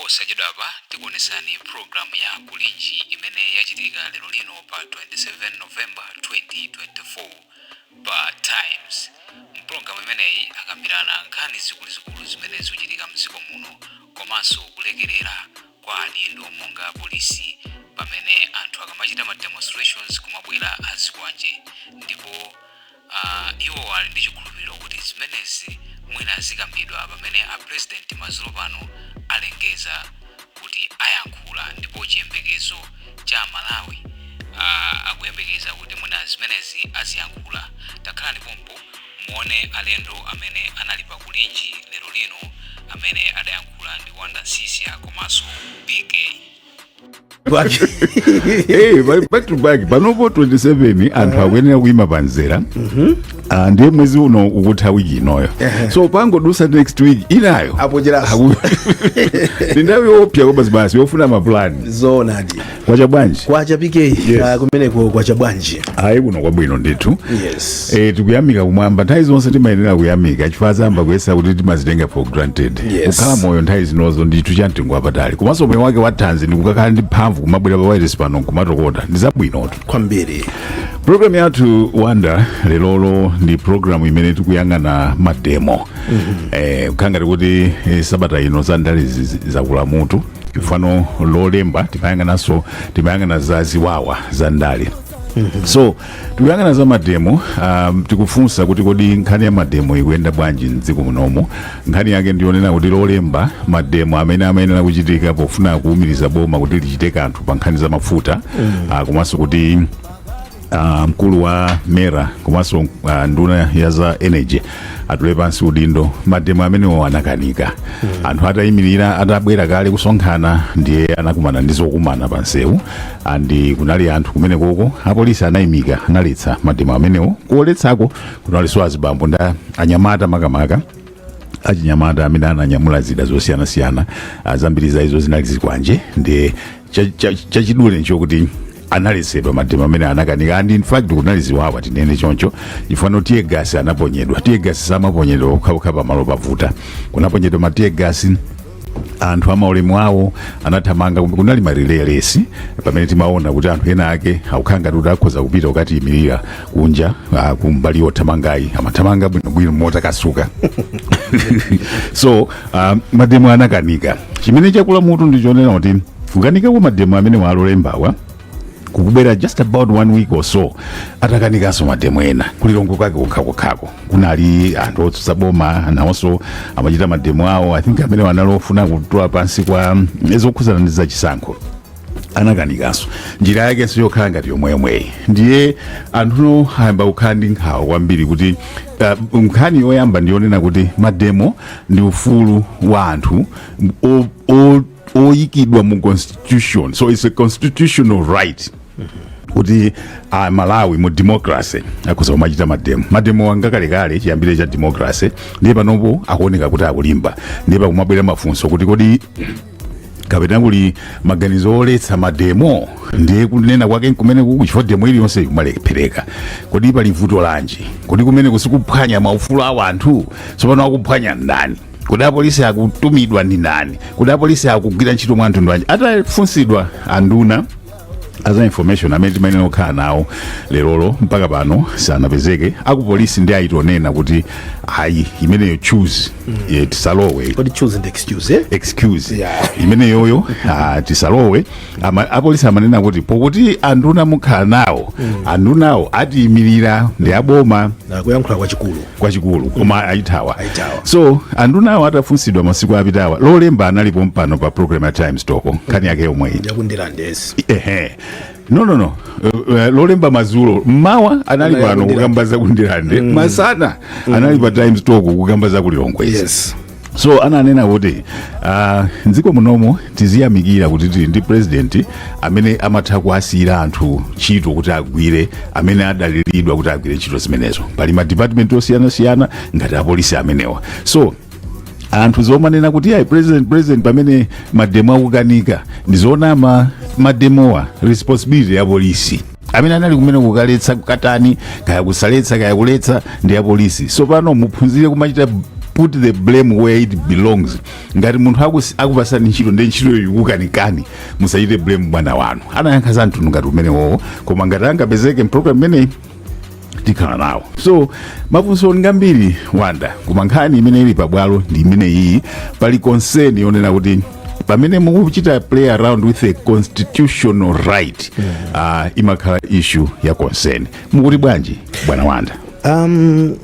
Posachedwapa tikuonesani programu ya Kulinji imene yachitika lero lino pa 27 November 2024 pa Times. Mpulogalamu imeneyi akambirana nkhani zikuluzikulu zimene zikuchitika mdziko muno komanso kulekerera kwa adindo monga polisi pamene anthu akamachita ma demonstrations kumabwera azikwanje, ndipo iwo ali ndi chikhulupiriro kuti zimenezi mwina zikambidwa pamene a president madzulo pano alengeza kuti ayankhula, ndipo chiyembekezo cha Malawi akuyembekeza kuti mwina zimenezi aziyankhula. Takhalani pompo muone alendo amene anali pa Kulinji lero lino amene adayankhula ndi Wanda Sisia komanso PK. Hey, back to back panopo 27 anthu akuyenera kuyima panzera. Ah, ndiye mwezi uno ukutha wiki inoyo, so pangodusa next week inayo. Apocheranso. Ndi nthawi yopya koma basi yofuna mapulani. Zoonadi. Kwacha bwanji? Kwacha, PK. Yes. Kumeneko kwacha bwanji? Ayi, kuno kwabwino ndithu. Tikuyamika kumwamba. Nthawi zonse timayenera kuyamika chifukwa zamba kuyesa kuti timazitenga for granted. Kukhala moyo nthawi zinozo ndithu cha mtengo wapatali, komanso moyo wake wathanzi ndikukakhala ndi mphamvu kumabwera pa wireless pano nkumatokota, ndi zabwinotu. Kwambiri. Program yathu, Wanda, lelolo ndi program imene tikuyang'ana mademo. Kukhala ngati kuti sabata ino za ndale zakula mutu ifano. Lolemba timayang'ananso, timayang'ana za ziwawa za ndale, so tikuyang'ana za mademo. Tikufunsa kuti kodi nkhani ya mademo ikuyenda bwanji mdziko munomo? Nkhani yake ndiyonena kuti Lolemba mademo amene amayenera kuchitika pofuna kuwumiriza boma kuti lichite kanthu pa nkhani za mafuta, komanso kuti mkulu wa MERA komanso nduna ya za energy atule pansi udindo, mademo amenewo anakanika. Anthu atayimirira, atabwera kale kusonkhana, ndiye anakumana ndi zokumana pansewu andi kunali anthu kumene koko apolisi anayimika, analetsa mademo amenewo. Kuoletsako kunalinso azibambo ndi anyamata, makamaka achinyamata amene ananyamula zida zosiyanasiyana. Zambiri za izo zinali zikwanje. Ndiye chachidule nchokuti analetsedwa mademo amene anakanika, and in fact kunali ziwawa, tinene choncho, chifukwa tear gas anaponyedwa. Tear gas samaponyedwa pokhapokha pamalo pavuta. Kunaponyedwa ma tear gas, anthu amaulemu awo anathamanga. Kunali ma relay race pamene timaona kuti anthu ena ake akukhala ngati kuti akhoza kupita kukatiyimirira kunja, kumbali yothamangayi, amathamanga bwinobwino motakasuka. So mademo anakanika. Chimene chakula mutu ndichonena kuti kukanika kwa mademo amene walolembawa kukubwera just about one week or so atakanikanso mademo ena kulilongwe kwake kokhakokhako. Kunali anthu otsutsa boma, nawonso amachita mademo awo. I think amene anali ofuna kutula pansi kwa zokhuzana ndi zachisankho, anakanikanso. Njira yakenso yokhala ngati yomweyomweyi. Ndiye anthuno ayamba kukhala ndi nkhawa kwambiri kuti nkhani yoyamba ndiyonena kuti mademo ndi ufulu wa anthu oyikidwa mu constitution, so it's a constitutional right kuti Malawi mu democracy akhoza kumachita mademo. Mademo angakalekale chiyambire cha democracy, ndiye panopo akuoneka kuti akulimba. Ndiye pakumabwera mafunso kuti kodi kapena kuli maganizo oletsa mademo? Ndiye kunena kwake kumene kuku, chifukwa demo iliyonse ikumalephereka, kodi pali vuto lanji? Kodi kumene kusikuphwanya maufulu a anthu? Tsopano akuphwanya ndani? Kodi apolisi akutumidwa ndi ndani? Kodi apolisi akugwira ntchito mwa mtundu wanji? Atafunsidwa anduna aza information amene timayenera kukhala nawo lerolo, mpaka pano sanapezeke. Akupolisi ndi ayitonena kuti ayi, imeneyo choose, tisalowe. Kodi choose ndi excuse, eh? Excuse. Yeah. Imeneyoyo tisalowe. Apolisi amanena kuti pokuti anduna mukhala nawo, andunawo atiyimirira ndi aboma. Na kuyankhula kwachikulu. Kwachikulu, koma ayithawa. Ayithawa. So andunawo atafunsidwa masiku apitawa, Lolemba analipo mpano pa program ya Times Talk, nkhani yake yomweyi. Yaku Ndirande, yes. Ehe, no, Lolemba madzulo, mmawa anali Anali pano ku Ndirande. kukamba za ku Ndirande, masana anali pa Times Talk kukamba za kulilongwezi. So ananena kuti mdziko munomo tiziyamikira kuti tili ndi president amene amatha kuasiyira anthu ntchito kuti agwire, amene adaliridwa kuti agwire ntchito zimenezo. Pali ma department osiyanasiyana ngati apolisi amenewa. So anthu zomanena kuti ayi, president, president, pamene mademo akukanika ndizonama. Mademowa responsibility ya polisi amene anali kumene kukaletsa, kukatani, kaya kusaletsa, kaya kuletsa, ndi ya polisi. So pano muphunzire kumachita Put the blame where it belongs. Ngati munthu akupasani ntchito, ndi ntchito ikukanikani, musachite blame bwana wanu. Anayankha za mtundu ngati umenewowo, koma ngati angapezeke mprogram imeneyi, tikhala nawo. So mafunso ngambiri, Wanda, koma nkhani imene ili pabwalo ndi imene iyi. Pali concern yonena kuti pamene mukuchita play around with a constitutional right, imakhala issue ya concern. Mukuti bwanji, bwana Wanda?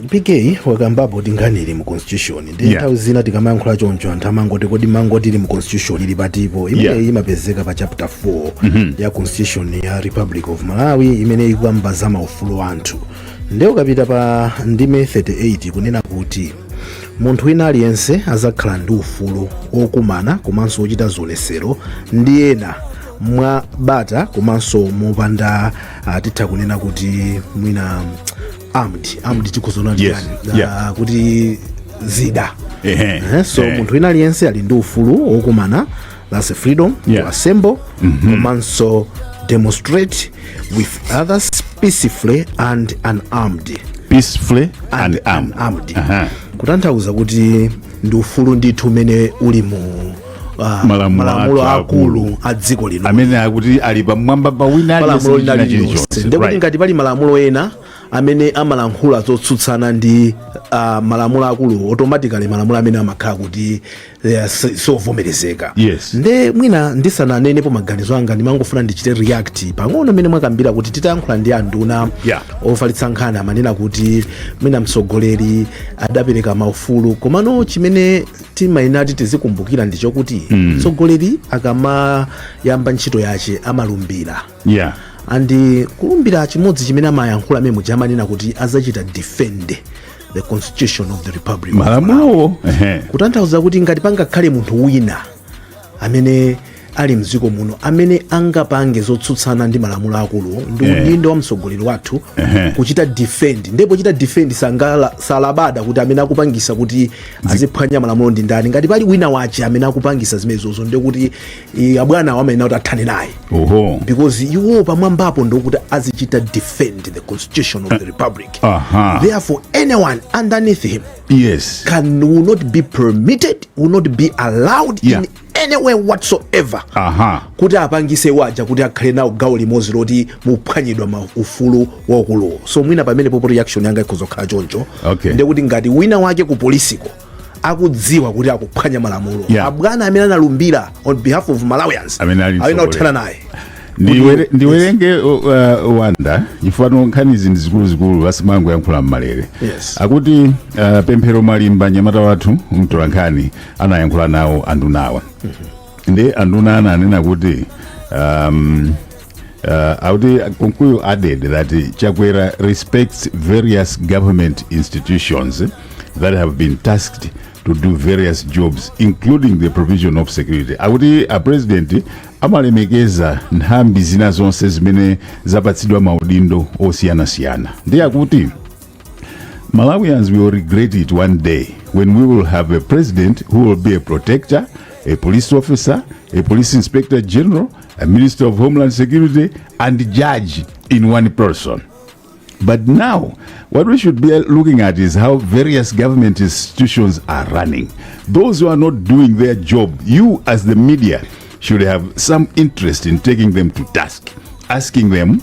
PK wakambapo kuti nkhani ili mu constitution, ndi nthawi zina tikamayankhula choncho anthu amangoti, "Kodi mangoti ili mu constitution, ili patipo?" Imeneyi imapezeka pa chapter 4 ya Constitution ya Republic of Malawi imene ikukamba za maufulu anthu. Nde ukapita pa ndime 38, kunena kuti munthu wina aliyense azakhala ndi ufulu okumana komanso ochita zionesero ndi ena mwa bata komanso mopanda, titha kunena kuti mwina armed tikhuzona kuti zida. So munthu wina aliyense ali ndi ufulu wokumana, that's a freedom to assemble komanso demonstrate with others peacefully and unarmed. Peacefully and armed. Unarmed. Kutanthauza kuti ndi ufulu ndithu umene uli mu malamulo malamulo athu. Akulu a dziko lino. Amene akuti ali pamwamba pa wina aliyense. Malamulo China lina lililonse. chilichonse. Ndekuti ngati pali malamulo ena amene amalankhula zotsutsana ndi malamulo akulu, automatically malamulo amene amakhala kuti sovomerezeka. Nde mwina ndisananenepo maganizo anga, ndimangofuna ndichite react pang'ono mmene mwakambira kuti titayankhula ndi anduna ofalitsa nkhani, amanena kuti mwina mtsogoleri adapereka maufulu. Komano chimene timayenera tizikumbukira ndi chokuti mtsogoleri akamayamba ntchito yace amalumbira. And kulumbira, chimodzi chimene amayankhula amene muja, amanena kuti azachita defend the Constitution of the Republic of Malawi. Malamulowo. Kutanthauza kuti ngati pangakhale munthu wina amene ali mdziko muno amene angapange zotsutsana ndi malamulo akulu, ndi udindo wa mtsogoleri wathu kuchita defend. Ndipo chita defend sangala salabada kuti amene akupangisa kuti aziphwanya malamulo ndi ndani. Ngati pali wina wache amene akupangisa zimenezozo, ndekuti abwana amayenera kuti athane naye, because iwo pamwambapo ndokuti azichita defend the Constitution of the Republic. Therefore anyone underneath him can will not be permitted, will not be allowed in any way whatsoever kuti apangise waja kuti akhale nawo gawo limodzi loti muphwanyidwa ma ufulu waukuluwo. So mwina pamene popo reaction yanga ikhoza kukhala choncho. Ndekuti ngati wina wake ku polisiko akudziwa kuti akuphwanya malamulo, abwana amene analumbira on behalf of Malawians amene ali ayina mtsogoleri. kuthana naye. Ndiwerenge, Wanda, chifukwa nkhanizi ndi zikuluzikulu, asimangoyankhula mmalere. Akuti Pemphero Malimba, nyamata wathu mtola nkhani, anayankhula nawo andunawa. Ndi anduna ananena kuti akuti Kunkuyu added that Chakwera respects various government institutions that have been tasked to do various jobs, including the provision of security. Akuti a president amalemekeza nthambi zina zonse zimene zapatsidwa maudindo osiyanasiyana. Ndi akuti Malawians will regret it one day when we will have a president who will be a protector, a police officer, a police inspector general, a minister of homeland security, and judge in one person. But now, what we should be looking at is how various government institutions are running. Those who are not doing their job, you as the media should have some interest in taking them to task, asking them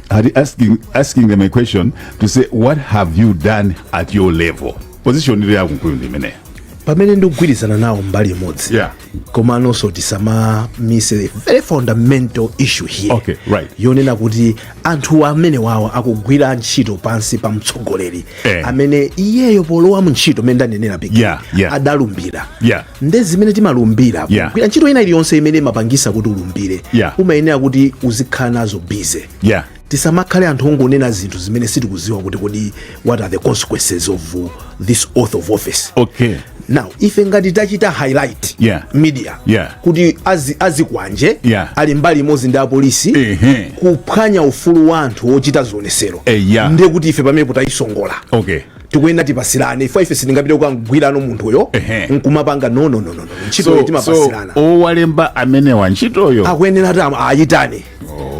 a question to say, "What have you done at your level?" Position ili yaKunkuyu ndi imeneyo. Pamene ndikugwirizana nawo mbali imodzi, komanso tisamamise a very fundamental issue here yonena kuti anthu amene wawa akugwira ntchito pansi pa mtsogoleri amene iyeyo polowa mu ntchito, mmene ndanenera piki, adalumbira. Nde zimene timalumbira, kugwira ntchito ina iliyonse imene imapangisa kuti ulumbire, umayenera kuti uzikhala nazo busy. Tisamakhale anthu ongonena zinthu zimene sitikuziwa kuti kodi what are the consequences of this oath of office. Now ife ngati tachita highlight media kuti azikwanje ali mbali imodzi ndi apolisi kuphwanya ufulu wa anthu ochita zionesero, ndiye kuti ife pamene tayisongola, tikuyenera tipasirane. Ife sitingapite kukagwirano munthuyo nkumapanga. No, no, no, no, no. Ntchito so, so timapasirana. Owalemba amenewa ntchitoyo akuyenera ati ayitane.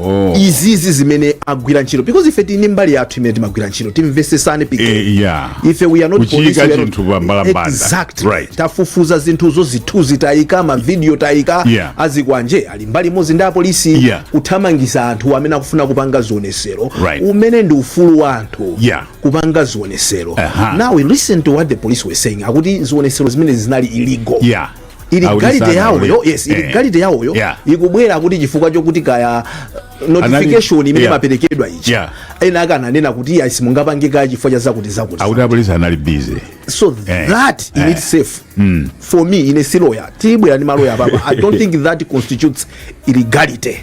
Oh. Izizi zimene agwira ntchito, because ife tili mbali yathu imene timagwira ntchito, timvesesane pike. Ife we are not Kuchiyika police, we are not- chinthu pa mbalambanda. Exactly. Right. Tafufuza zinthuzo, zithunzi tayika, mavidiyo tayika. Yeah. Azikwanje ali mbali imodzi ndi apolisi kuthamangisa anthu amene akufuna kupanga zionesero, umene ndi ufulu wa anthu kupanga zionesero. Now we listen to what the police were saying, akuti zionesero zimene zinali illegal. Illegality Akuti yawoyo, yes, illegality yawoyo ikubwera kuti chifukwa chokuti kaya notification imene imaperekedwa ichi, ena akananena kuti iya, simungapange kaya chifukwa cha zakuti zakuti. Akuti apolisi anali busy. So that in itself, for me, ine si lawyer, tibwera ndi maloya papa, I don't think that constitutes illegality,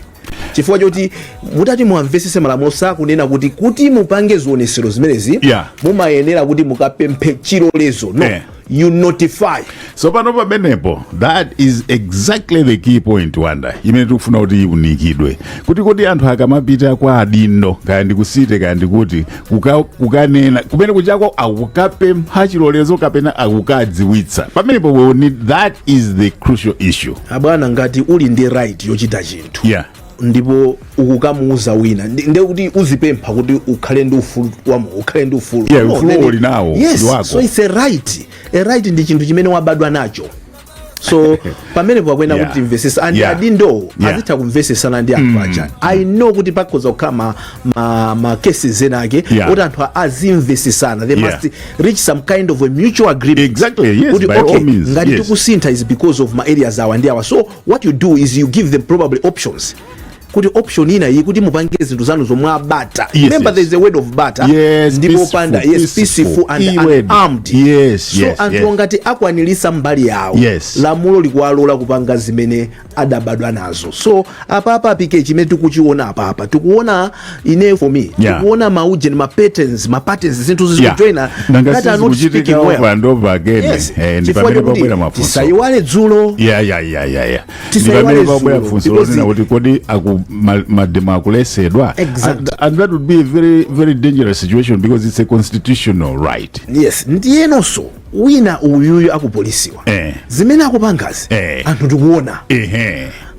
chifukwa choti mutati muamvesese malamulo sakunena kuti mupange zionesero zimenezi mumayenera kuti mukapemphe chilolezo, no. You notify. So pano pamenepo, that is exactly the key point, Wanda, imene tikufuna kuti iunikidwe, kuti anthu akamapita kwa adindo, kaya ndikusite kaya ndikuti, kukanena kumene kuchako, akukapempha chilolezo kapena akukadziwitsa? Pamenepo we will need, that is the crucial issue. Abwana, ngati uli ndi right yochita chinthu ndipo ukukamuuza wina, ndiye kuti uzipempha kuti ukhale ndi ufulu wamo, ukhale ndi ufulu. Yeah, No, ufulu uli nawo, yes, ndi wako. So it's a right. A right ndi chinthu chimene wabadwa nacho, so pamenepo akwena kuti timvesesa and adindo azitha kumvesesana ndi anthu aja. I know kuti pakhoza kukhala ma cases ena ake kuti anthu azimvesesana, they must reach some kind of a mutual agreement. Exactly, yes, Kuti, by okay, all means, ngati yes. tikusintha is because of ma areas awa ndi awa. So what you do is you give them probably options, kuti option ina iyi kuti mupange zinthu zanu zomwe abata. Remember, there is a word of bata ndipo Peaceful, panda, yes, peaceful and E-word. unarmed. So anthu ngati akwanirisa mbali yawo, lamulo likuwalola kupanga zimene adabadwa nazo. So apapa pike chimene tikuchiona apapa, tikuona, ine for me, tikuona maujeni, ma patterns, zinthu zikujoina Nanga that are not speaking sizikuchitika well. over and over again. Yes. Ndi Chifukwa pamene chokuti pabwera mafunso. tisayiwale dzulo. Yeah. Ndi Tisayiwale pamene pabwera dzulo, funso lonena kuti kodi aku mademo akulesedwa? Exactly. And that would be a very very dangerous situation because it's a constitutional right. Yes, ndiyenonso wina uyuyu akupolisiwa, zimene akupangazi, anthu tikuona.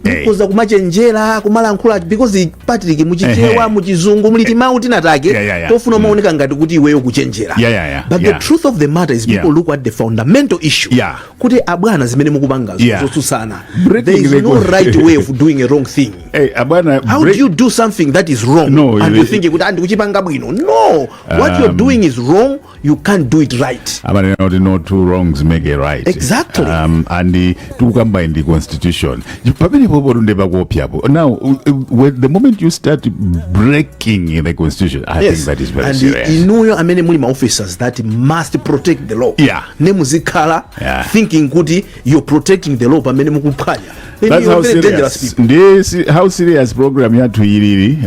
Mukhoza kumachenjera kumalankhula, because Patrick, muchichewa, muchizungu muliti mawu tinatake tofuna umaoneka ngati kuti iweyo kuchenjera. But the truth of the matter is people look at the fundamental issue kuti abwana, zimene mukupangazo zotsutsana. Breaking There is the no right way of doing a wrong thing. Hey, abwana, How do you do something that is wrong No, and you think kuti andikuchipanga bwino? No, what you're doing is wrong, you can't do it right. Amanena kuti no two wrongs make a right. Exactly. And tikukamba in the constitution, pamene popo tunde pakuopyapo. Now the moment you start breaking the constitution, I think that is very And serious. inuyo amene muli ma officers that must protect the law, ne muzikhala thinking kuti you're protecting the law pamene mukuphwanya, then That's you're how very dangerous serious people. Ndiye how serious program yathu ilili.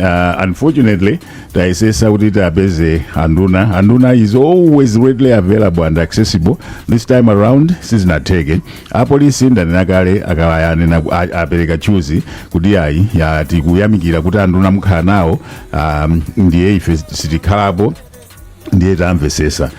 Unfortunately tayesesa kuti tapeze anduna. Anduna is always readily available and accessible. This time around sizinatheke. Apolisi, ndanena kale, akayanena apereka chuzi kuti ayi, tikuyamikira kuti anduna mukhala nawo, ndiye ife sitikhalapo. Ndiye tamvesesa,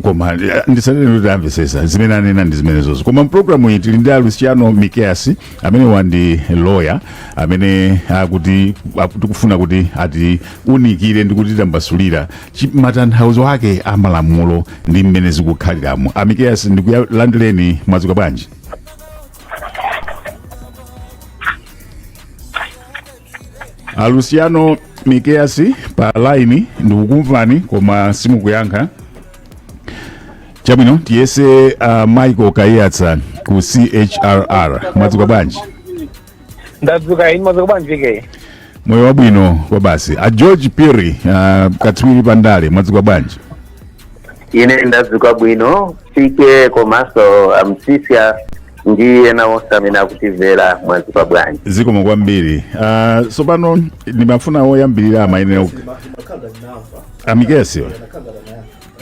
koma ndisanene kuti tamvesesa, zimene anena ndi zimenezozo. Koma mpulogalamu iyi tili ndi a Luciano Mikeas, amene wandi lawyer, amene akuti tikufuna kuti atiunikire ndi kuti tambasulira matanthauzo ake a malamulo ndi mmene zikukhaliramo. A Mikeas, ndikuyalandireni. Mwadzuka bwanji? A Luciano Mikeas pa line, ndikukumvani koma simukuyankha. Chabwino, tiyese Michael Kaiyatsa ku CHRR. Mwadzuka bwanji? Ndadzuka ine, mwadzuka bwanji ke? Moyo wabwino kwa basi. A George Piri, katswiri pandale, mwadzuka bwanji? Ine ndadzuka bwino fike, komanso amsisya ndi ena onse amene akutimvera, mwadzuka bwanji? Zikomo kwambiri. So pano ndimafuna woyambirira amayenera amikesiwa.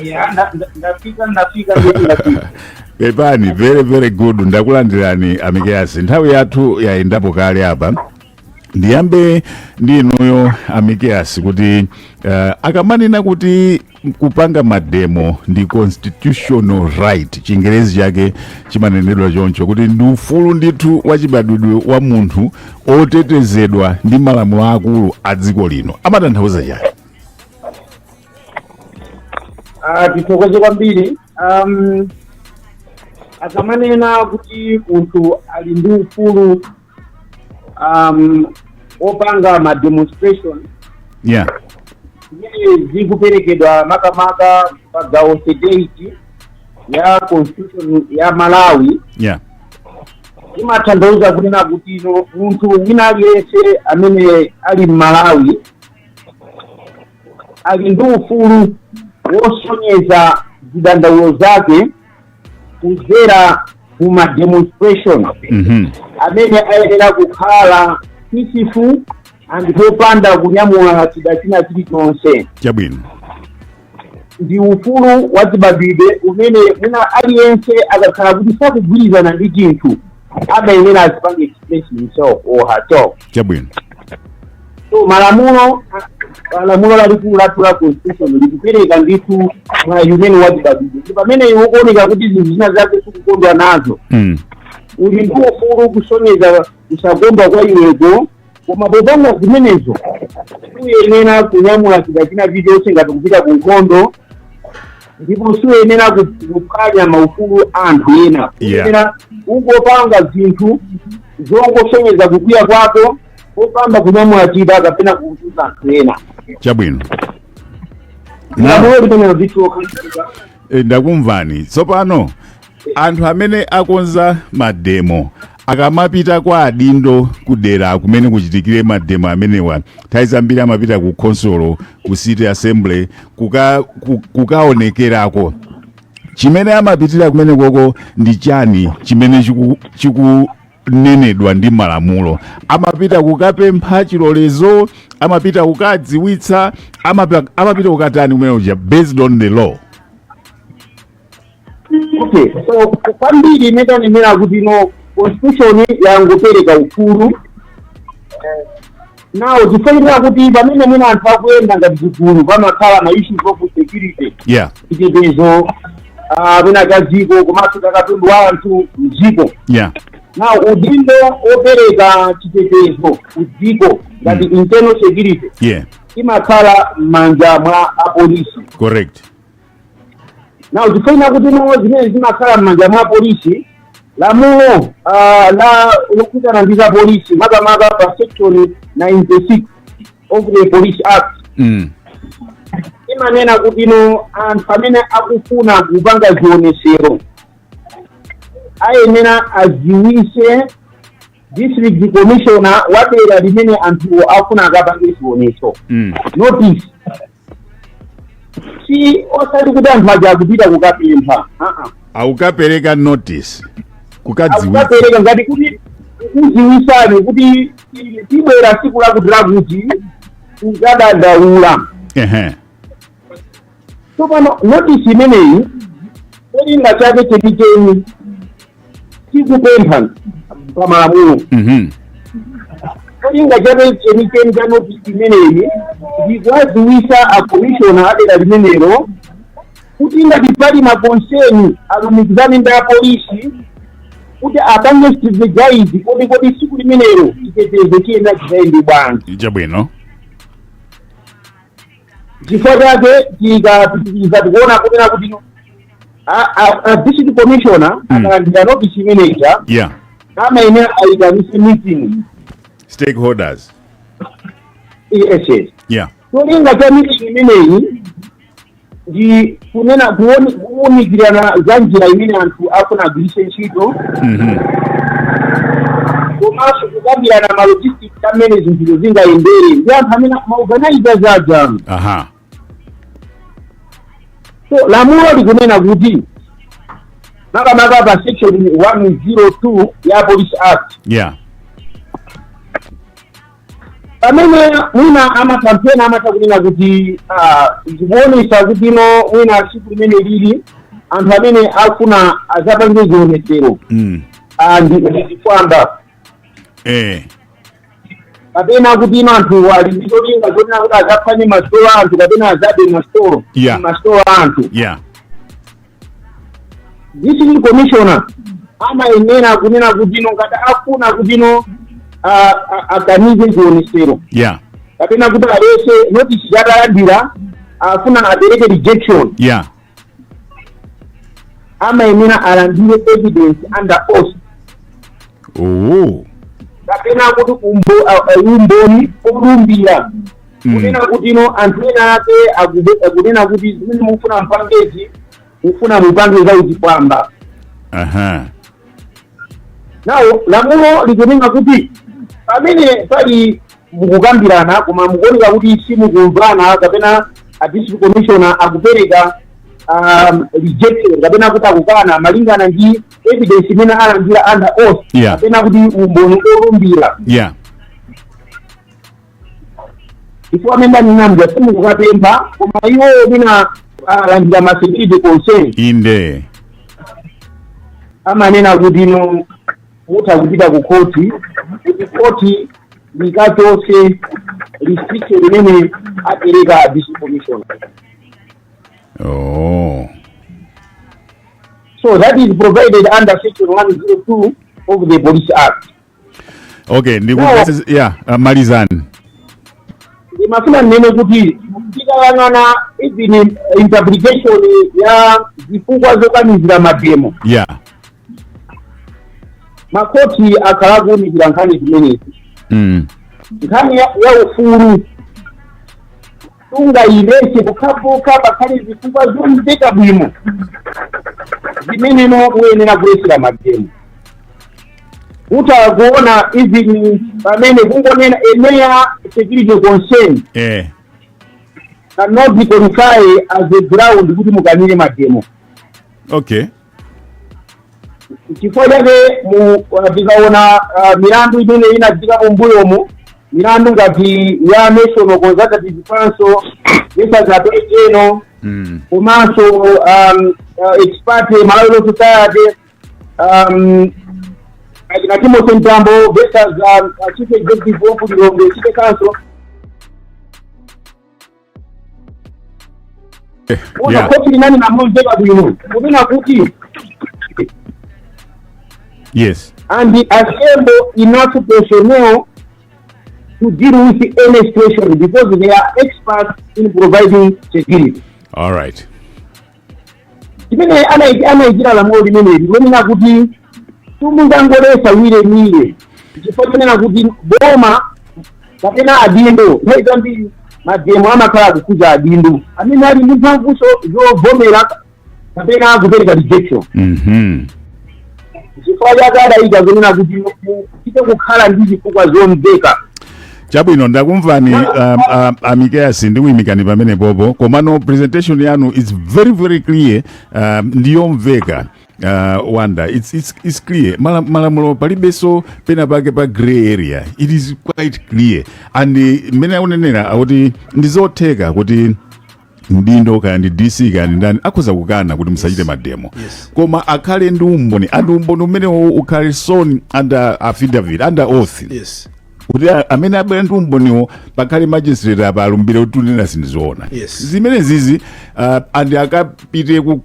Ya, ndafika, ndafika, ndafika. Pepani, very very good. Ndakulandirani Amikeyasi. Nthawi yathu yayendapo kale apa. Ndiyambe ndi inuyo Amikeyasi, kuti akamanena kuti kupanga mademo ndi constitutional right, Chingerezi chake chimanenedwa choncho, kuti ndi ufulu ndithu wachibadwidwe wa munthu otetezedwa ndi malamulo akulu a dziko lino, amatanthauza chani? Tithokoze kwambiri. Akamanena kuti munthu ali ndi ufulu opanga ma demonstration, zimene zikuperekedwa makamaka pa gawo 38 ya Constitution ya Malawi, imatanthauza kunena kuti no, munthu wina aliyense amene ali m'Malawi ali ndi ufulu wosonyeza zidandaulo zake kudzera mu ma demonstration amene ayenera kukhala peaceful and popanda kunyamula chida china chilichonse. Ndi ufulu wachibadwidwe umene mwina aliyense akakhala kuti sakugwirizana ndi chinthu, amayenera azipange express himself or herself. So malamulo, lamulo lalikulu lathu la Constitution likupereka ndithu mwayi umene wachibadwidwe, ndi pamene iwe ukuoneka kuti zinthu zina zake sikukondwa nazo, uli ndi ufulu kusonyeza kusakondwa kwa iweko, koma popanga zimenezo suyenera kunyamula chida china chilichonse ngati kupita ku nkhondo, ndipo suyenera kuphwanya maufulu a anthu ena. Uyenera ungopanga zinthu zongosonyeza kukwiya kwako popanda kunyamula chida kapena kuzunza anthu ena. Lamulo limenelo ndithu lokhazikika. Ndakumvani. Tsopano anthu amene akonza mademo akamapita kwa adindo kudera kumene kuchitikire mademo amenewa, nthawi zambiri amapita ku khonsolo, ku city assembly, kukaonekerako. Chimene amapitira kumene koko ndi chani chimene chikunenedwa ndi malamulo? Amapita kukapempha chilolezo, amapita kukadziwitsa, amapita kukatani kumene kuja based on the law? Okay, so kwambiri imene tanenera kuti no, Constitution yangopereka ufulu nawo, tifanira kuti pamene mwina anthu akuyenda ngati zigulu, pamakhala ma issues of security, chitetezo mwina cha dziko komanso cha katundu wa anthu mdziko. Now udindo opereka chitetezo ku dziko ngati internal security imakhala m'manja mwa apolisi. Now tifanira kuti no, zimene zimakhala m'manja mwa polisi, lamulo la lokhudzana ndi za polisi, makamaka pa section 96 of the Police Act, imanena kuti no, anthu amene akufuna kupanga zionesero ayenera aziwise district commissioner wa dera limene anthuwo afuna akapange zioneso. Notice, si osati kuti anthu aja akupita kukapempha, uh-uh. Akukapereka notice, kukadziwitsa. Akukapereka ngati kuti kuziwisani kuti tibwera tsiku lakuti lakuti kukadandaula. Tsopano notice imeneyi, cholinga chake chenicheni tikupempha pa malamulo. Cholinga chake chenicheni cha notice imeneyi ndikuwadziwisa a commissioner adera limenelo kuti ngati pali ma concern, alumikizane ndi apolisi kuti apange strategize kodi tsiku limenelo chitetezo chiyenera chizayende bwanji. Chifukwa chake tikapitiriza tikuona kunena kuti a district commissioner akalandira notice imeneja, amayenera ayitanise meeting. Stakeholders. Yes. Cholinga cha meeting imeneyi ndi kunena kuwunikirana za njira imene anthu afuna agwiritse ntchito, komanso kukambirana ma logistics amene zinthuzo zingayendere ndi anthu amene ma organizers aja. So lamulo likunena kuti makamaka pa section 102 ya Police Act, pamene mwina amakampena amatha kunena kuti zikuonesa kuti no, mwina tsiku limene lili anthu amene afuna azapange zionesero ndi zifwamba. Kapena kuti ino anthu ali ndi cholinga chonena kuti azaphwanye masitolo a anthu kapena azabe masitolo, masitolo a anthu, district commissioner amayenera kunena kuti ino ngati afuna kuti ino akanize chionesero kapena kuti alese notice yatalandira, afuna apereke rejection, amayenera alandire evidence under oath kapena kuti umboni olumbira kunena kuti ino anthu ena ake akunena kuti zimene mufuna mpangezi, mufuna mupange za uchifwamba. Nawo lamulo likunena kuti pamene pali mukukambirana koma mukuoneka kuti simukumvana, kapena a district commissioner akupereka rejection kapena kuti akukana malingana ndi evidence imene alandira under oath kapena kuti umboni olumbira, chifukwa amene anenamja simukukapempha koma iwo mwina alandira ma security concern, amanena kuti ino mutha kupita ku khoti kuti khoti likachotse restriction imene apereka district commissioner. So that is provided under section 102 of the Police Act. Okay, ndikumvetsa. Yeah, malizani. Ndimafuna ndinene kuti tikayang'ana even interpretation ya zifukwa zokanizira mademo, makhoti akhala kuwunikira nkhani zimenezi. Nkhani ya ufulu tungayilese pokhapokha pakhale zifukwa zomveka bwino zimeneno muyenera kulesera mademo. Utha kuona even pamene kungonena a mere security concern cannot be qualify as a ground kuti mukanire mademo. Chifukwa chake mu tikaona milandu imene inachitika mumbuyomu, milandu ngati ya National Consultative Council versus Attorney General, komanso ex parte Malawi Law Society, achina Timothy Mtambo versus Chief Executive of Lilongwe City Council, ona khoti linali namomveka bwino kunena kuti and assemble enough personnel to deal with any situation because they are experts in providing security. All right. Chimene anayikira lamulo limeneli lonena kuti tumungangolesa willy-nilly, chifukwa chonena kuti boma kapena adindo, nthawi zambiri mademo amakhala akukhuza adindo amene ali ndi mphamvuso zovomera kapena kupereka rejection. Chifukwa chake adayika kunena kuti muchite kukhala ndi zifukwa zomveka. Chabwino, ndakumvani Amikeas, ndikuyimikani pamene popo, komano presentation yanu is very very clear, ndiyomveka. Wanda, it's clear. Malamulo palibenso pena pake pa gray area. It is quite clear and mmene akunenera akuti ndizotheka kuti mdindo, kaya ndi DC kaya ndi ndani, akhoza kukana kuti musachite mademo, koma akhale ndi umboni, and umboni umenewo ukhale sworn under affidavit, under oath, kuti amene abwera ndi umboniwo pakhale magistrate apa alumbire kuti tunena sindizoona. Zimene zizi and akapite ku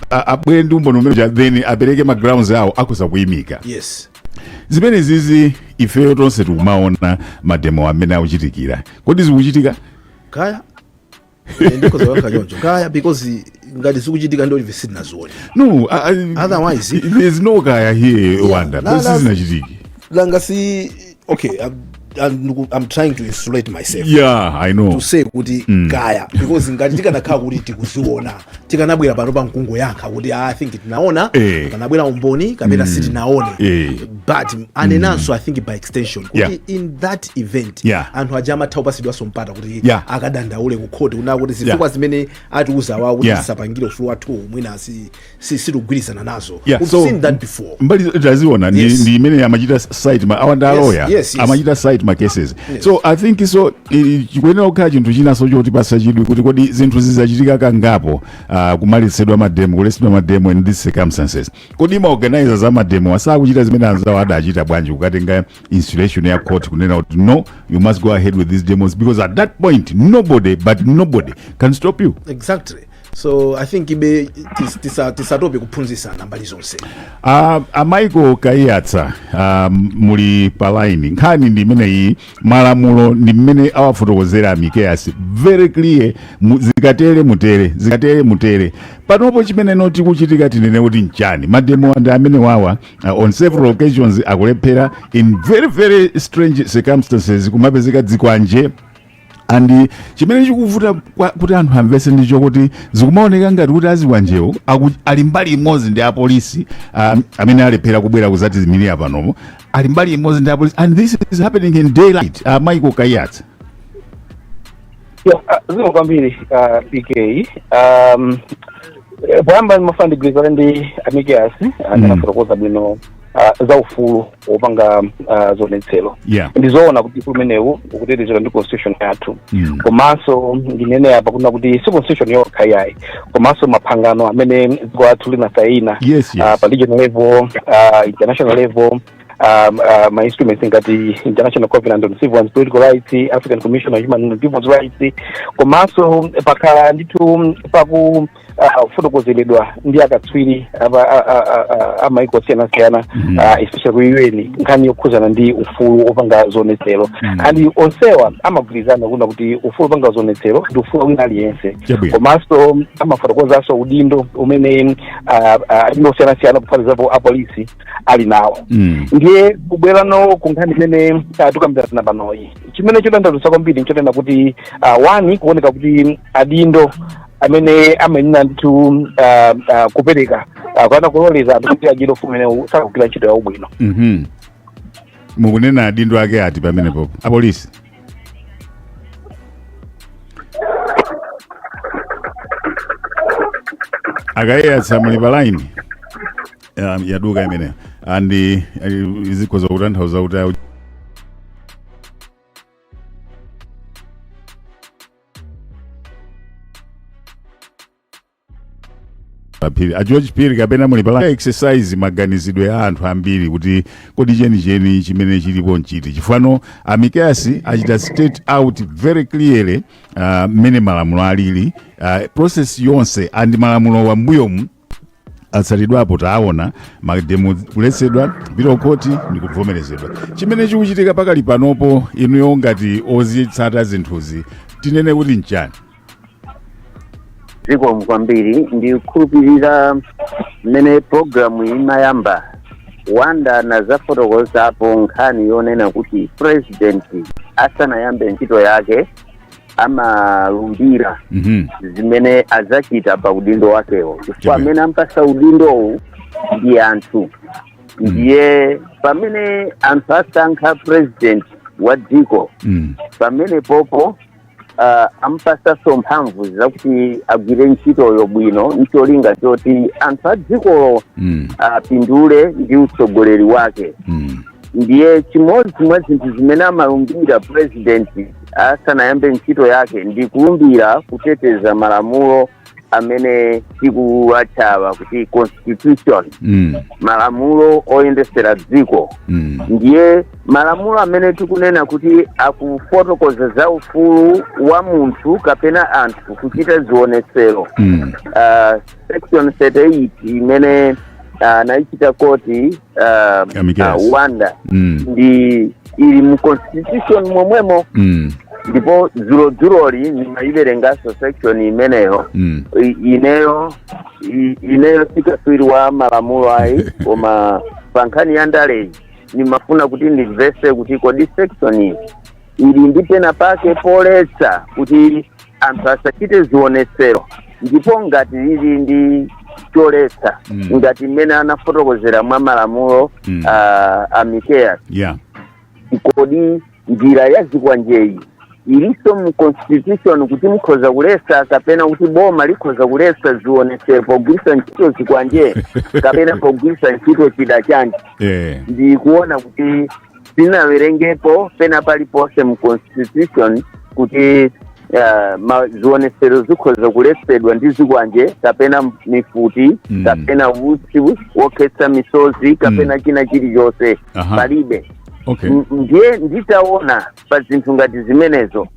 abwere ndi umboni umene uja, then apereke ma grounds awo, akhoza kuyimika. Zimene zizi ifeyo tonse tikumaona mademo amene akuchitikira. Kodi zikuchitika? Kaya, ndikhoza kuyankha choncho, kaya, because ngati zikuchitika ndi ife sitinazione. No, Otherwise- there's no kaya here, Wanda. Sizinachitiki. Langa si, okay, I'm trying to insulate myself Yeah, I know. to say kuti kaya, because ngati tikanakhala kuti tikuziona, tikanabwera pano pa mkungoyankha kuti, "Ah, I think tinaona," kanabwera umboni kapena sitinaone. But anenanso, I think by extension, kuti in that event anthu aja amatha kupasidwanso mpata kuti akadandaule ku khoti kunena kuti zifukwa zimene atiuza wawo kuti tisapangire ufulu wathu mwina sitikugwirizana nazo. We've seen that before. Mbali taziona ndi, ndi imene amachita cite awa ndi aloya, amachita cite ma cases. So I think so chikuyenera kukhala chinthu chinanso chotipasa chidwi kuti kodi zinthu zizachitika kangapo, kumaletsedwa mademo, kuletsedwa mademo in these circumstances. Kodi ma organizers a mademo asakuchita zimene anzawo adachita bwanji, kukatenga insulation ya court kunena kuti, "No, you must go ahead with these demos," because at that point nobody but nobody can stop you? Exactly. So I think ibe tisatope kuphunzitsana mbali zonse. A Michael Kaiyatsa, muli pa line. Nkhani ndi imeneyi, malamulo ndi mmene awafotokozera Amikeas, very clear, zikatere mutere, zikatere mutere. Panopo chimene noti kuchitika, tinene kuti nchani? Mademo ndi amene wawa, on several occasions akulephera in very very strange circumstances, kumapezeka dzikwanje, and chimene chikuvuta kuti anthu amvetse ndicho kuti zikumaoneka ngati kuti azikwanjewo ali mbali imodzi ndi apolisi, amene alephera kubwera kuzatizimirira panopo, ali mbali imodzi ndi apolisi, and this is happening in daylight. Michael Kaiyatsa. Yeah, zikomo kwambiri, PK. Poyamba ndimafuna ndigwirizane ndi Amikeas amene afotokoza bwino za ufulu wopanga zionetsero. Ndizoona kuti ufulu umenewu ukutetezedwa ndi constitution yathu. Komanso ndinene apa kuna kuti si constitution yokha iyayi, komanso mapangano amene dziko lathu linasayina pa regional level, international level, ma instruments ngati International Covenant on Civil and Political Rights, African Commission on Human and People's Rights, komanso pakhala ndithu paku kufotokozeredwa ndi akatswiri amaiko osiyanasiyana, especially ku UN, nkhani yokhuzana ndi ufulu wopanga zionetsero. And onsewa amagwirizana kuna kuti ufulu wopanga zionetsero ndi ufulu wina aliyense. Komanso amafotokozanso udindo umene adindo osiyanasiyana, kuphatikizapo apolisi, ali nawo. Ndiye kubwerano ku nkhani imene tikambirana panoyi, chimene chodandaulitsa kwambiri nchonena kuti, one, kuoneka kuti adindo amene amayenera ndithu kupereka kapena kuloleza anthu kuti achite ufulu umenewu sakugwira ntchito yawo bwino. Mukunena adindo ake ati pamenepopo? Apolisi? A Kaiyatsa, muli pa line? Yaduka imeneyo, and izikhoza kutanthauza kuti Phiri, a George Phiri, kapena muli pa exercise maganizidwe a anthu ambiri kuti kodi chenicheni chimene chilipo nchiti? Chifano Amikasi achita state out very clearly mmene malamulo alili, process yonse, and malamulo wambuyomu atsatidwapo. Taona mademo kuletsedwa, kupita khoti ndi kuvomerezedwa. Chimene chikuchitika pakali panopo, inuyo ngati ozitsata zinthuzi, tinene kuti nchani? Zikomo kwambiri. Ndikukhulupirira mmene programu imayamba, Wanda nazafotokozapo nkhani yonena kuti president asanayambe ntchito yake amalumbira zimene azachita pa udindo wakewo, chifukwa amene ampasa udindowu ndi anthu. Ndiye pamene anthu asankha president wa dziko, pamene popo ampasanso mphamvu zakuti agwire ntchitoyo bwino, ncholinga choti anthu a dzikolo apindule ndi utsogoleri wake. Ndiye chimodzi mwa zinthu zimene amalumbira president asanayambe ntchito yake ndi kulumbira kuteteza malamulo amene tikuwatchawa kuti constitution, malamulo oyendesera dziko. Ndiye malamulo amene tikunena kuti akufotokoza za ufulu wa munthu kapena anthu kuchita zionetsero, section 38 imene anaichita quote Amikas. Wanda, ndi ili mu constitution momwemo. Ndipo dzulodzuloli nimayiverenganso section imeneyo. Ineyo sikatswiri wa malamulo ayi, koma pa nkhani ya ndaleyi nimafuna kuti ndimvese kuti kodi section iyi ili ndi pena pake poletsa kuti anthu asachite zionetsero, ndipo ngati lili ndi choletsa, ngati mmene anafotokozera mwa malamulo a Mikeas, kodi njira ya zikwanjeyi ilinso mu constitution kuti mukhoza kulesa kapena kuti boma likhoza kulesa zionetsero pogwiritsa ntchito zikwanje kapena pogwiritsa ntchito chida chanji? Ndikuona kuti Sinawerengepo pena paliponse mu constitution kuti zionesero zikhoza kuletsedwa ndi zikwanje kapena mifuti kapena utsi wokhetsa misozi kapena china chilichonse. Palibe. Ndiye nditaona pa zinthu ngati zimenezo,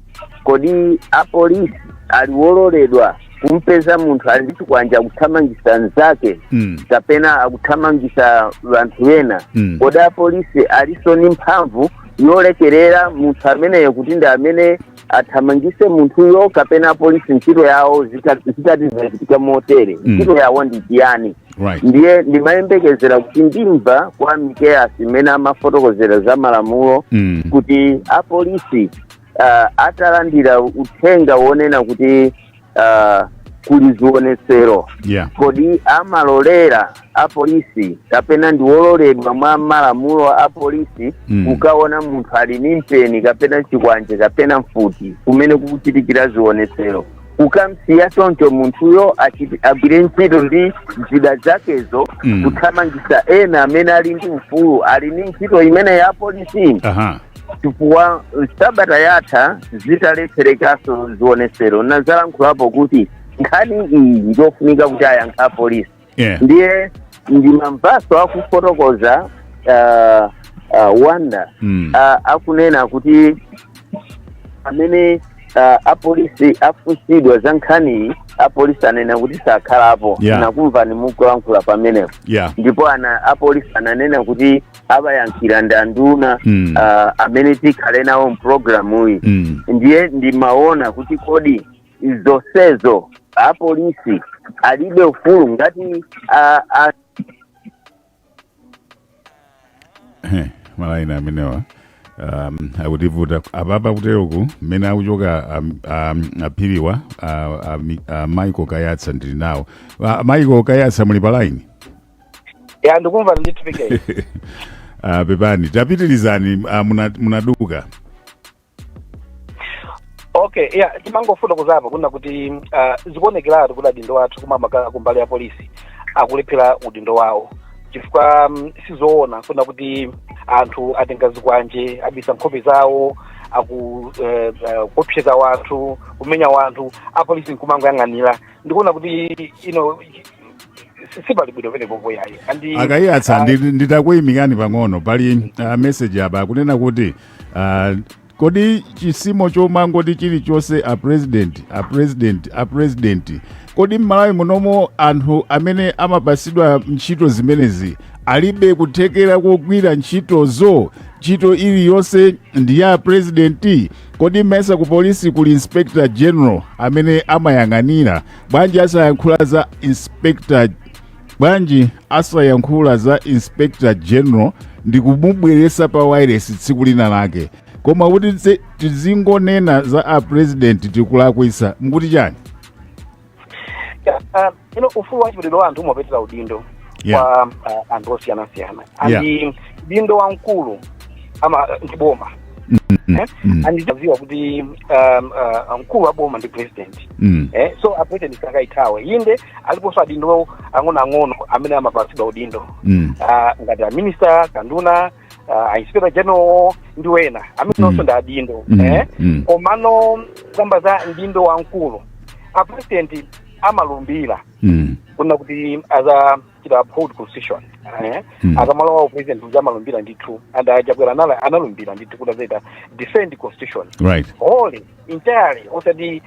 kodi apolisi ali wololedwa kumpeza munthu ali ndi chikwanje akuthamangisa nzake kapena akuthamangisa vanthu ena? Kodi apolisi aliso ni mphamvu yolekerera munthu ameneyo kuti ndi amene athamangise munthuyo, kapena apolisi ntchito yawo zitati zachitika motere, ntchito yawo ndi chiyani? Ndiye ndimayembekezera kuti ndimva kwa Mikeas imene amafotokozera za malamulo kuti apolisi atalandira uthenga wonena kuti kuli zionesero, kodi amalolera apolisi kapena ndi wololedwa mwa malamulo a polisi kukaona munthu ali ni mpeni kapena chikwanje kapena mfuti kumene kukuchitikira zionesero, kukamsiya choncho munthuyo agwire ntchito ndi zida zakezo kuthamangisa ena amene ali ndi ufulu, ali ndi ntchito imene ya polisi? Chifukwa sabata yatha zitalepherekaso zionesero, nazalankhulapo kuti nkhani iyi njofunika kuti ayankha apolisi. Ndiye ndimamvaso akufotokoza Wanda akunena kuti amene apolisi afunsidwa za nkhaniyi, apolisi anena kuti sakhalapo. Nakumvani mukulankhula pamenepo. Ndipo ana apolisi ananena kuti abayankhira ndi anduna amene tikhale nawo mpulogalamuyi. Ndiye ndimaona kuti kodi zonsezo apolisi alibe ufulu ngati Malaini amenewa akutivuta apapa. Kuteroku mmene akuchoka aphiriwa, Michael Kayatsa ndili nawo. Michael Kayatsa, muli pa line? Ya, ndikumva ndithu, PK. Pepani, tapitirizani, munaduka. Okay, ya, timangofuna kuzapa kuna kuti zikuonekeratu kuti adindo athu kumamakala kumbali ya polisi akulephera udindo wawo, chifukwa sizoona kuna kuti anthu atenga zikwanje, abisa nkhope zawo, aku kuopseza wanthu, kumenya wanthu, apolisi nkumangoyang'anira. Ndikuona kuti ino sipali bwino penepopo yayi. Akayatsa, nditakuyimikani pang'ono. Pali message apa akunena kuti kodi chisimo chomangoti chilichonse a president, a president, a president, kodi m'Malawi munomo anthu amene amapasidwa ntchito zimenezi alibe kuthekera kogwira ntchitozo? Ntchito iliyonse ndi ya president? Kodi mmaisa ku polisi kuli inspector general amene amayang'anira? Bwanji asayankhula za inspector general ndi kumubweresa pa wireless tsiku lina lake? Koma kuti tizingonena za a president tikulakwisa. Mukuti chani? Ino ufulu wa chibadwidwe wa anthu umapetera udindo kwa anthu osiyanasiyana, and udindo wamkulu ama ndi boma. Eh? Andidziwa kuti mkulu wa boma ndi president. So a president sangayithawe. Inde, aliponso adindo ang'onoang'ono amene amapatsidwa udindo ngati a minister, kanduna, a inspector general ndi wena amene onso ndi adindo. Eh? Komano kamba za mdindo wamkulu, a president amalumbira kuna kuti azachita uphold constitution, eh? Akamalowa wa president uja amalumbira ndithu, and aJakwera analumbira ndithu kuti azaita defend constitution wholly, entirely, osati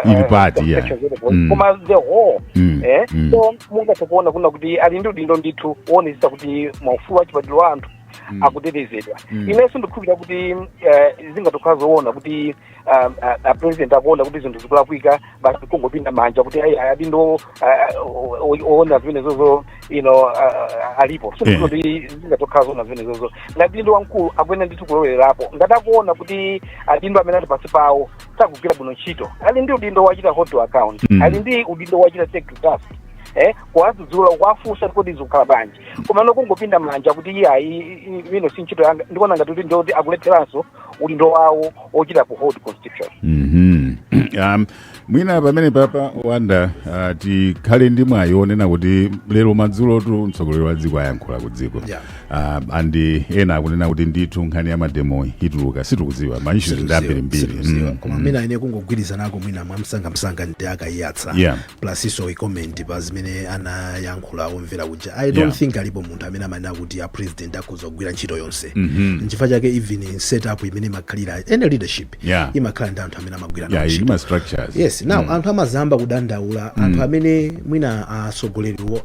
ili party, yeah. sections of the koma the whole. Eh? So mungathe kuona kuna kuti ali ndi udindo ndithu woonetsetsa kuti maufulu achibadwidwe wa anthu akutetezedwa. Inenso ndikukhulupirira kuti zingatokhala zoona kuti a president akuona kuti zinthu zikulakwika, basi kungopinda manja kuti ayi, adindo oona zimenezozo ino alipo. So kuti zingatokhala zoona zimenezozo, ngati dindo wamkulu akuyenera ndithu kulowelerapo ngati akuona kuti adindo amene ali pansi pawo sakugwira bwino ntchito. Ali ndi udindo wachita hold to account, ali ndi udindo wachita take to task, kuwadzudzula, kuwafunsa kuti zikukhala bwanji. Koma nokungopinda manja kuti iye ayi, ino si ntchito yanga, ndikuona ngati kuti ndoti akulepheranso udindo wawo ochita uphold constitution. Mwina pamene papa Wanda, tikhale ndi mwayi onena kuti lero madzulotu mtsogoleri wa dziko ayankhula ku dziko. And ena akunena kuti ndithu nkhani ya mademo ituluka. Situkudziwa, ma issues ndi ambirimbiri. Sitikudziwa. Koma mwina ine kungogwirizanako mwina mwamsangamsanga ndi akayiyatsa, plus iso i comment pa zimene anayankhula omvera kuja. I don't think alipo munthu amene amanena kuti a president akhoza kugwira ntchito yonse. Nchifukwa chake even in setup imene imakhalira any leadership, imakhala ndi anthu amene amagwira nawo ili ntchito. Ma structures. Yes. Now anthu amazamba kudandaula, anthu amene mwina asogoleriwo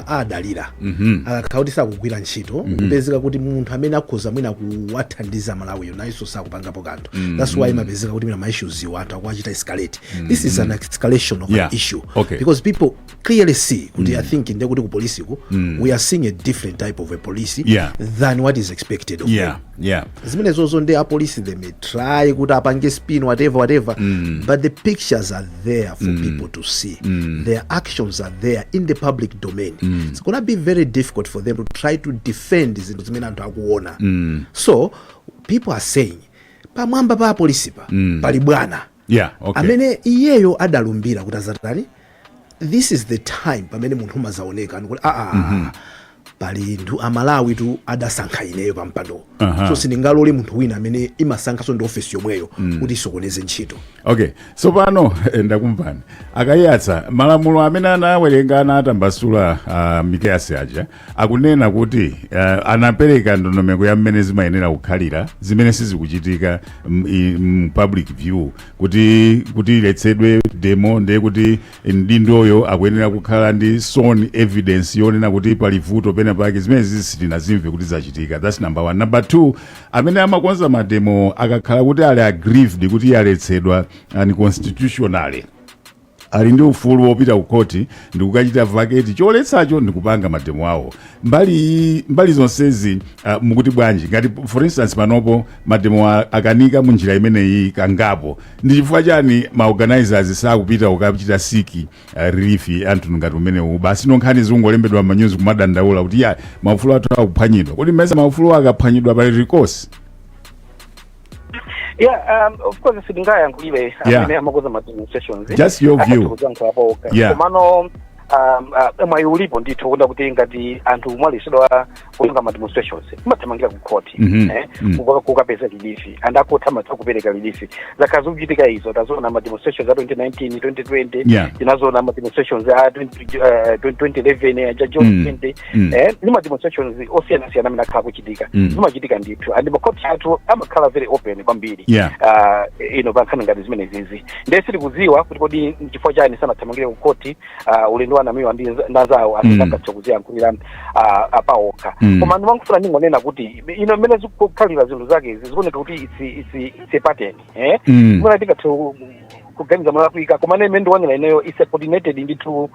adalira, akakhala kuti sakugwira ntchito, kupezeka kuti munthu amene akhoza mwina kuwathandiza Malawiyo nayenso sakupangapo kanthu. That's why imapezeka kuti mwina ma issues iwo anthu akuwachita escalate. This is an escalation of an issue because people clearly see kuti, I think, ndekuti ku polisiku we are seeing a different type of a police than what is expected of them. Zimenezozo ndi apolisi, they may try kuti apange spin, whatever whatever, but the pictures are there for people to see. Their actions are there in the public domain. It's gonna be very difficult for them to try to defend zinthu zimene anthu akuona. So people are saying pamwamba pa apolisi pa pali bwana amene iyeyo adalumbira kuti azatani. This is the time pamene munthu umazaoneka ndikuti aa, pali nthu Amalawi tu adasankha ineyo pa mpando, so sindingalole munthu wina amene imasankhanso ndi ofesi yomweyo kuti isokoneze ntchito. Okay, so pano ndakumvani akayatsa. Malamulo amene anawerenga, anatambasula Mikeyasi aja, akunena kuti anapereka ndondomeko ya mmene zimayenera kukhalira, zimene sizikuchitika public view. Kuti iletsedwe demo, ndiye kuti mdindoyo akuyenera kukhala ndi sworn evidence yonena kuti pali vuto pena pake. Zimene sitinazimve kuti zachitika. That's number one. Number two, amene amakonza mademo akakhala kuti ali aggrieved kuti yaletsedwa unconstitutionally, ali ndi ufulu wopita ku khoti ndikukachita vacate choletsacho ndikupanga mademo awo. Mbali zonsezi, mukuti bwanji? Ngati for instance panopo mademo akanika munjira imeneyi kangapo, ndi chifukwa chani ma organizers sakupita kukachita seek relief anthu ngati umenewu? Basi, nonkhani zikungolembedwa m'manyuzi kumadandaula kuti ya, maufulu athu akuphwanyidwa. Kuti mmesa maufulu akaphwanyidwa pali recourse? Yeah, of course sindingayankhulire amene amakonza ma demonstrations. Just your view. Kuyankhulapo okha. Komano mwayi ulipo ndithu kuda kuti ngati anthu mwaletsedwa kupanga ma demonstrations, mumathamangira ku court kukapeza relief, and akhoti amatha kupereka relief. Zakhala zikuchitika izo. Tazoona ma demonstrations a 2019, 2020, tinazoona ma demonstrations a 20, 2011 aja John 20, ndi ma demonstrations osiyanasiyana amene akhala kuchitika. Zimachitika ndithu, and makhoti athu amakhala very open kwambiri ino pa nkhani ngati zimene zizi. Ndiye sitikudziwa kuti kodi nchifukwa chani sanathamangire ku khoti ulendo wa Namiwa ndi anzawo asangathe kuziyankhulira apaokha. Koma ndimangofuna ndingonena kuti ino mmene zikukhalira zinthu zake izi, zikuoneka kuti it's a pattern, eh. Mwina tingathe kuganiza molakwika, koma ine imene ndionera ineyo, it's a coordinated ndithu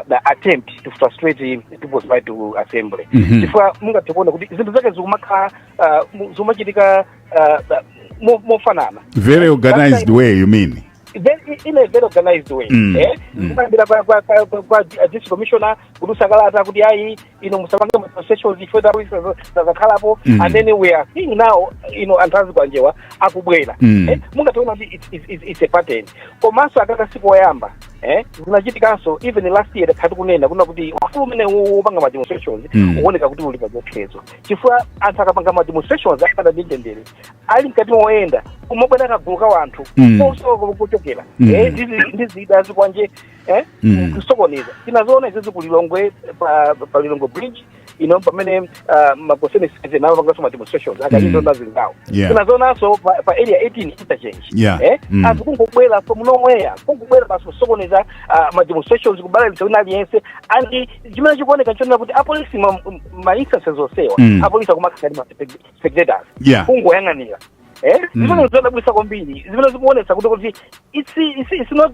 the attempt to frustrate people's right to assembly, chifukwa mungathe kuona kuti zinthu zake zikumakhala zikumachitika mofanana. Very organized way, you mean? Very, in a very organized way. Kuyambira kwa district commissioner kutulutsa kalata kuti ayi, ino musapange ma demonstrations ife tazakhalapo. And then we are seeing now anthu azikwanjewa akubwera. Mungathe kuti it's a pattern. Komanso akaka sikoyamba, zinachitikanso even last year. Takhala tikunena kuna kuti ufulu umene wopanga ma demonstrations ukuoneka kuti uli pa chiopsezo, chifukwa anthu akapanga ma demonstrations akada ndi mtendere, ali mkati moyenda, kumabwera kagulu ka wanthu kosowa kuchokera ndi zida zikwanje, kusokoneza. Tinazoona izizi ku Lilongwe, pa Lilongwe Bridge pamene makoseni 7 amapanganso ma demonstrations akalindo ndazingawo. Tinazoonanso pa Area 18 interchange. Anthu kungobwera from nowhere, kungobwera basi kusokoneza ma demonstrations, kubalalitsa wina aliyense. And chimene chikuoneka nchonena kuti apolisi ma instances onsewa, apolisi akumakhala ndi ma spectators, kungoyang'anira. Zimene zodabwitsa kwambiri, zimene zikuonetsa kuti it's not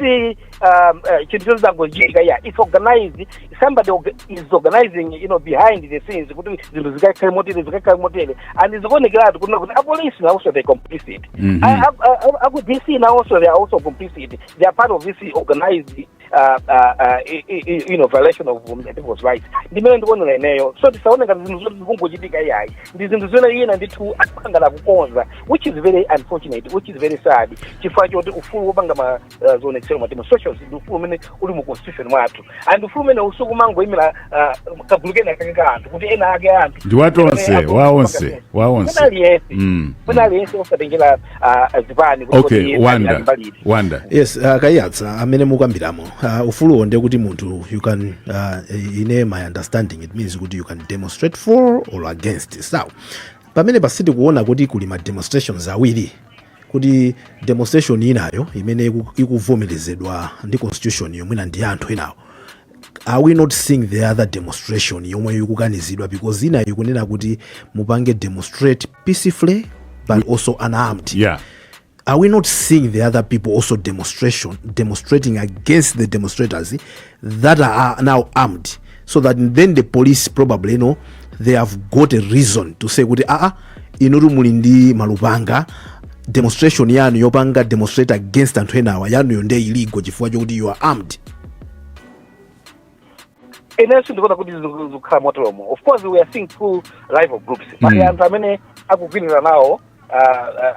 chinthu chozangochitika. Yeah, it's organized. Somebody is organizing behind the scenes kuti zinthu zikakhale motere, zikakhale motere. And zikuonekeratu kuti apolisi nawonso they complicit. Aku DC nawonso they are also complicit. They are part of this organized violation of people's rights. Ndimene ndikuonera ineyo. So tisaone ngati zinthu zoti zikungochitika, iyayi, ndi zinthu zimene ina ndithu akupangana kukonza, which is very unfortunate, which is very sad, chifukwa choti ufulu wopanga ma zionetsero, ma demonstrations, ndi ufulu umene uli mu constitution mwathu, and ufulu umene usukumangoyimira kagulu kena kake ka anthu, kuti ena ake anthu. Ndi watonse, waonse, waonse. Wina aliyense, wina aliyense, osatengera zipani kuti Okay. kodi Wanda. ali mbali iti. Wanda. Yes, Kaiyatsa, amene mukambiramo ufuluwo, ndiye kuti munthu you can, ine my understanding, it means kuti you can demonstrate for or against. So pamene pasiti kuona kuti kuli ma demonstrations awiri, kuti demonstration inayo imene ikuvomerezedwa ndi constitution yomwena ndi anthu enawo, are we not seeing the other demonstration yomwe ikukanizidwa? Because ina ikunena kuti mupange demonstrate peacefully but also unarmed. Are we not seeing the other people also demonstrating against the demonstrators that are now armed, so that then the police probably, they have got a reason to say kuti, aa, inutu muli ndi malupanga, demonstration yanu yopanga demonstrate against anthu enawa, yanuyo ndiye illegal chifukwa chokuti you are armed? Inenso ndikuona kuti zikukhala moteromo. Of course we are seeing two rival groups. Pali anthu amene akugwirizana nawo,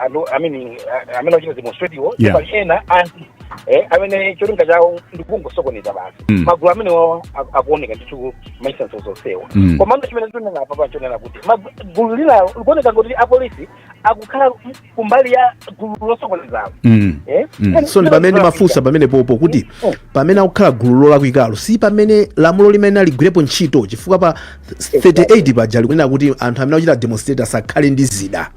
anthu, I mean, amene akuchita demonstrate iwo. Pali ena anthu amene cholinga chawo ndikungosokoneza basi. Magulu amenewo akuoneka ndithu ma instances onsewa. Komano chimene tinena apa panchonena kuti gulu linalo likuoneka kuti apolisi akukhala kumbali ya gulu losokonezalo. Eh? So ndi pamene ndimafunsa pamene popo kuti pamene akukhala gulu lolakwikalo, si pamene lamulo limene aligwirepo ntchito? Chifukwa pa 38 paja likunena kuti anthu amene akuchita demonstrate asakhale ndi zida.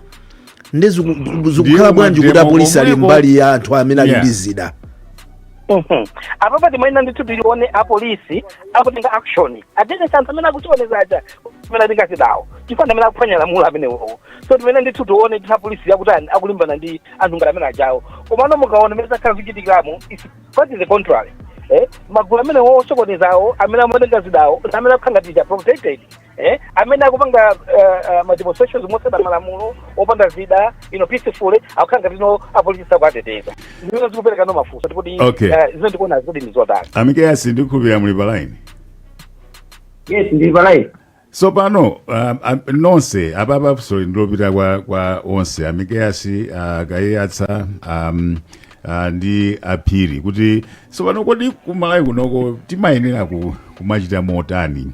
Ndi zikukhala bwanji kuti mademo apolisi ali komweko. mbali ya anthu amene ali ndi zida? Apapa timayenera ndithu tilione apolisi akutenga action against anthu amene akutionezacha, amene atenga zidawo, chifukwa ndi amene akuphwanya lamulo amenewowo. So timene ndithu tione ndithu apolisi akutani, akulimbana ndi anthu ngati amene ajawo. Komano mukaona mmene zakhala zikuchitikiramo, is quite the contrary. Magulu amene osokonezawo, amene amatenga zidawo, ndi amene akukhala ngati protected, amene akupanga ma demonstrations motsata malamulo, opanda zida, peacefully, akukhala ngati no apolisi sakuateteza. Zimene zikupereka no mafunso kuti zimene ndikuona zoti ndi zotani. Amikeyasi, ndikukhulupirira muli pa line. Yes, ndili pa line. So pano nonse apapa, sorry, ndilopita kwa onse, Amikeyasi, Kaiyatsa, ndi Aphiri, kuti so pano kodi kumalawi kunoko timayenera kumachita motani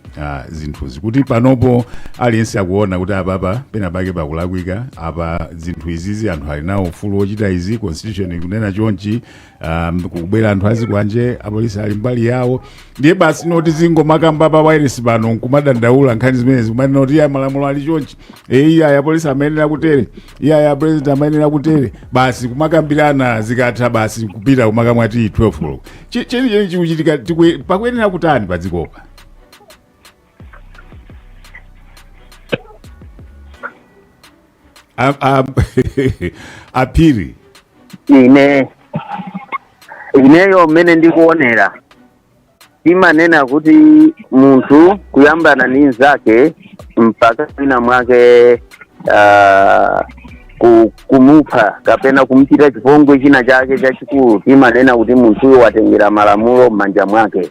zinthuzi, kuti panopo aliyense akuona kuti apapa pena pake pakulakwika apa, zinthu izizi anthu ali nawo ufulu wochita izi, constitution ikunena chonchi, kukubwera anthu azikwanje, apolisi ali mbali yawo, ndiye basi noti zingomakamba pa wireless pano nkumadandaula nkhani zimenezi, kumanena kuti iya, malamulo ali chonchi, e, iya, apolisi amayenera kutere, iya, ya president amayenera kutere, basi kumakambirana, zikatha basi kupita kumakamwa ti 12 koloko. Chenicheni chikuchitika, pakuyenera kutani pa dzikopa? Aphiri. Ineyo mmene ndikuonera, imanena kuti munthu kuyambana ndi nzake mpaka mwina mwake kumupha kapena kumuchita chipongwe china chake chachikulu, timanena kuti munthuyo watengera malamulo m'manja mwake.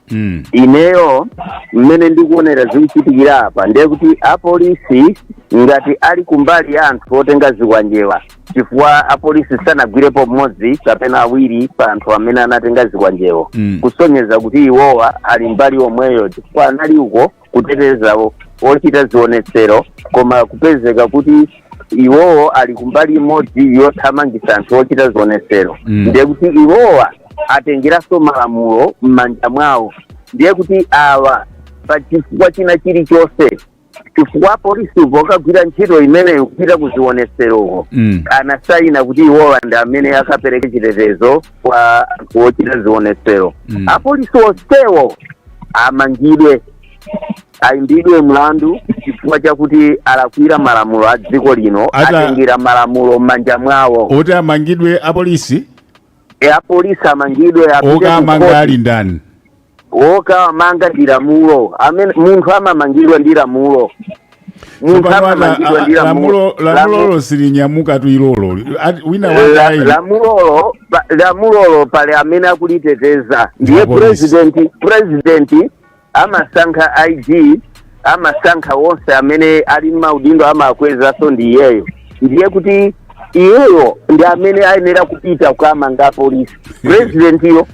Ineyo mmene ndikuonera zikuchitikira apa, ndiye kuti apolisi ngati ali kumbali ya anthu otenga zikwanjewa, chifukwa apolisi sanagwirepo mmodzi kapena awiri pa anthu amene anatenga zikwanjewo, kusonyeza kuti iwowa ali mbali yomweyo, chifukwa anali uko kuteteza ochita zionetsero, koma kupezeka kuti iwowo ali kumbali imodzi yothamangitsa anthu ochita zionetsero. Ndiye kuti iwowa atengeranso malamulo m'manja mwawo. Ndiye kuti awa pa chifukwa china chilichonse, chifukwa apolisi pokagwira ntchito imeneyo, kupita kuzionetseroko, anasayina kuti iwowa ndi amene akapereke chitetezo kwa anthu ochita zionetsero. Apolisi onsewo amangidwe, ayimbidwe mlandu chifukwa chakuti alakwira malamulo a dziko lino, atengera malamulo m'manja mwawo. Oti amangidwe apolisi? E, apolisi amangidwe, apite ku Okamanga court. ali ndani? Wokamanga ndi lamulo, amene munthu amamangidwa ndi lamulo. Munthu Tsopano amamangidwa ndi lamulo. Lamulolo silinyamuka tu ilolo. Wina wakayi. Lamulolo pale amene akuliteteza ndiye Apolisi. President amasankha IG, amasankha wonse amene ali maudindo, amakwezanso ndi iyeyo. Ndiye kuti iyeyo ndi amene ayenera kupita kukamanga apolisi, presidentiyo,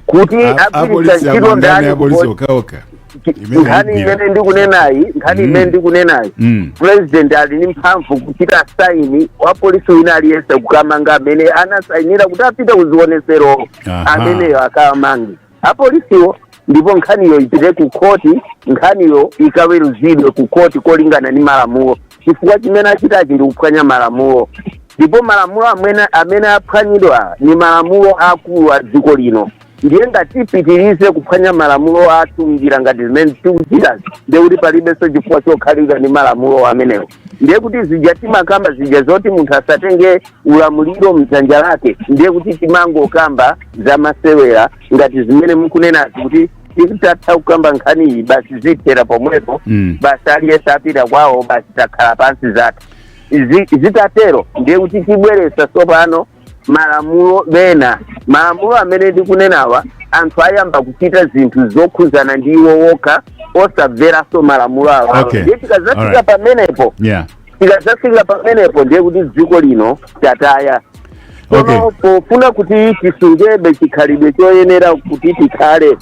kuti agwiritsa Apolisi ntchito amangani ndani? Apolisi okhaokha. Imene Nkhani ayigwira. imene ndikunenayi, nkhani imene ndikunenayi, president ali ndi mphamvu kuchita sign wa polisi wina aliyense kukamanga amene anasayinira kuti apite kuzionesero. Ameneyo akamange apolisiwo, ndipo nkhaniyo ipite ku khoti, nkhaniyo ikaweruzidwe ku khoti kolingana ndi malamulo, chifukwa chimene achitachi ndi kuphwanya malamulo, ndipo malamulo amene aphwanyidwa ni malamulo akulu a dziko lino. Ndiye ngati tipitirize kuphwanya malamulo athu mnjira ngati zimene tikuchitazi, ndiye kuti palibenso chifukwa chokhalira ndi malamulo amenewo. Ndiye kuti zija timakamba zija zoti munthu asatenge ulamuliro mdzanja lake, ndiye kuti timangokamba zamasewera, ngati zimene mukunenazi kuti titatha kukamba nkhaniyi basi zithera pomwepo, basi aliyense apita kwawo, basi takhala pansi, zatha. Zitatero ndiye kuti tibweresa tsopano malamulo bena. Malamulo amene ndikunenawa, anthu ayamba kuchita zinthu zokhuzana ndi iwo wokha, osamveranso malamulo awo. Ndiye tikazafika pamenepo, tikazafika pamenepo, ndiye kuti dziko lino tataya. Tsono pofuna kuti tisungebe chikhalidwe choyenera kuti tikhale,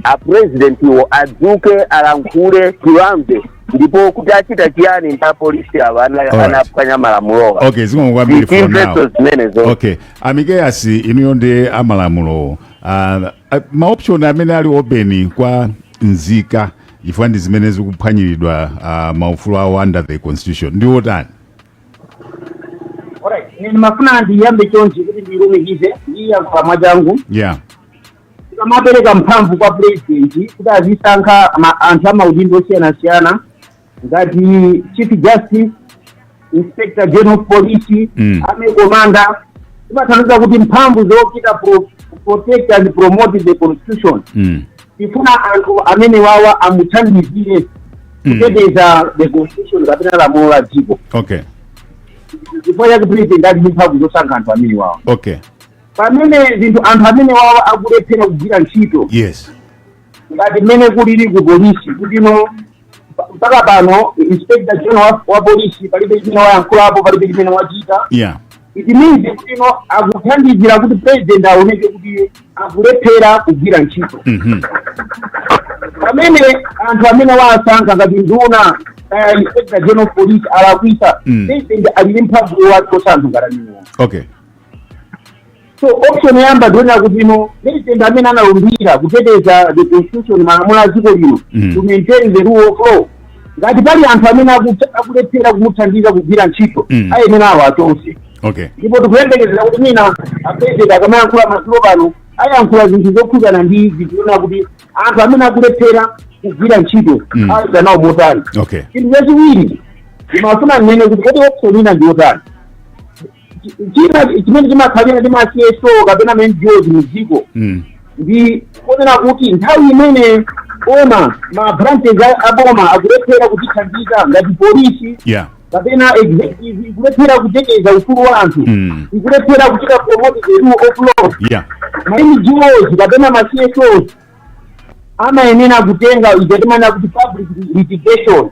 apresidentiwo adzuke, alankhule, tiwamve, ndipo kuti achita chiyani ndi apolisi awo anaphwanya malamulowa. Okay, zikomo kwambiri for now. Timvenso zimenezo. Okay, Amikeyasi, inuyo ndi amalamulo, maoption amene ali open kwa nzika, chifukwa ndi zimene zikuphwanyiridwa maufulu awo under the constitution, ndi otani? Alright, ine ndimafuna ndiyambe chonchi kuti ndilumikize ndiyankhula mwachangu. Tikamapereka mphamvu kwa president kuti azisankha anthu amaudindo osiyanasiyana ngati chief justice, inspector general of police, army commander, timathandiza kuti mphamvu zochita protect and promote the constitution, tifuna anthu amene wawa amuthandizire kuteteza the constitution kapena lamulo la dziko. Chifukwa chake president ali ndi mphamvu zosankha anthu amene wawa. Pamene zinthu anthu amene wawa akulephera kugwira ntchito, ngati mmene kulili ku polisi, kutino mpaka pano inspector general wa polisi palibe chimene wayankhulapo, palibe chimene wachita. It means kutino akuthandizira kuti president aoneke kuti akulephera kugwira ntchito. Pamene anthu amene wasankha ngati nduna, inspector general of police alakwisa, president ali ndi mphamvu yowachotsa anthu ngati amenewo. So option yoyamba ndionera kuti ino president amene analumbira kuteteza the constitution, malamulo a dziko lino, to maintain the rule of law, ngati pali anthu amene akulephera kumuthandiza kugwira ntchito, ayenera awo achotse. Ndipo tikuyembekezera kuti mwina apresident akamayankhula madzulo pano ayankhula zinthu zokhuzana ndi izi, tiona kuti anthu amene akulephera kugwira ntchito ayenda nawo motani. Chinthu chachiwiri ndimafuna nnene kuti kodi option ina ndi yotani? China chimene chimakhalira ndi ma CSO kapena ma NGOs mdziko ndi kuonera kuti nthawi imene boma, ma branches a boma akulephera kutithandiza ngati polisi kapena executive ikulephera kuteteza ufulu wa anthu, ikulephera kuchita promote the rule of law, ma NGOs kapena ma CSOs amayenera kutenga ija timanena kuti public litigation,